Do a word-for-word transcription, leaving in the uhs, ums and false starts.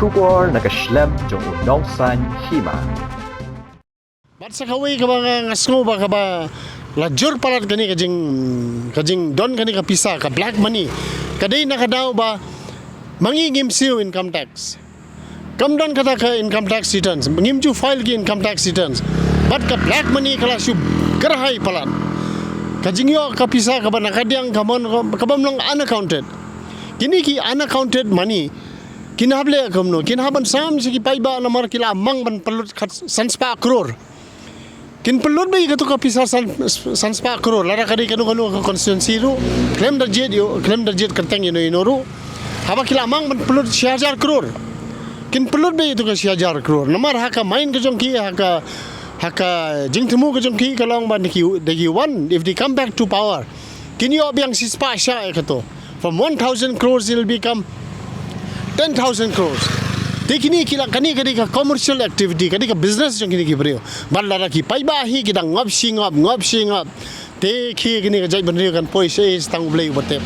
Khubor na ka shlem jong u Nongsaiñ Hima. Bad sa kawei kaba nga, nga sngew ba kaba la jur palat kane ka jing, ka jingdon kane ka pisa ka black money. Ka dei na ka daw ba ma ngi ngim siew income tax. Kam don kata ka income tax returns. Ngim ju file ki income tax returns. Bad ka black money ka la shu kyrhai palat. Ka jingïoh ka pisa kaba na ka diang ka mon, ka bym long unaccounted. Kine ki unaccounted money kin hap leh kumno, kin hap ban sam sha ki paidbah namar ki la mang ban pynlut khat san spah klur. Kin pynlut beit kato ka pisa san, san spah klur, lada ka dei kano kano ka constituency ruh, khlem da jied ïoh, khlem da jied kyrteng ïano ïano ruh. Haba ki la mang ban pynlut shi hajar klur. Kin pynlut beit ïa kato ka shi hajar klur. Namar ha ka mind ka jong ki, ha ka, ha ka jingthmu ka jong ki ka long ba da ki, da ki wan, if they come back to power, kin ïoh biang shi spah shah ïa kato. From one thousand crores it'll become ten thousand crores. Te kine ki la, kane ka dei ka commercial activity, ka dei ka business jong kine ki briew. Bad lada ki paidbah hi ki dang ngop shi ngop, ngop shi ngop. Te ki kine ka jaitbynriew kan poi shaei sa tang U Blei uba tip.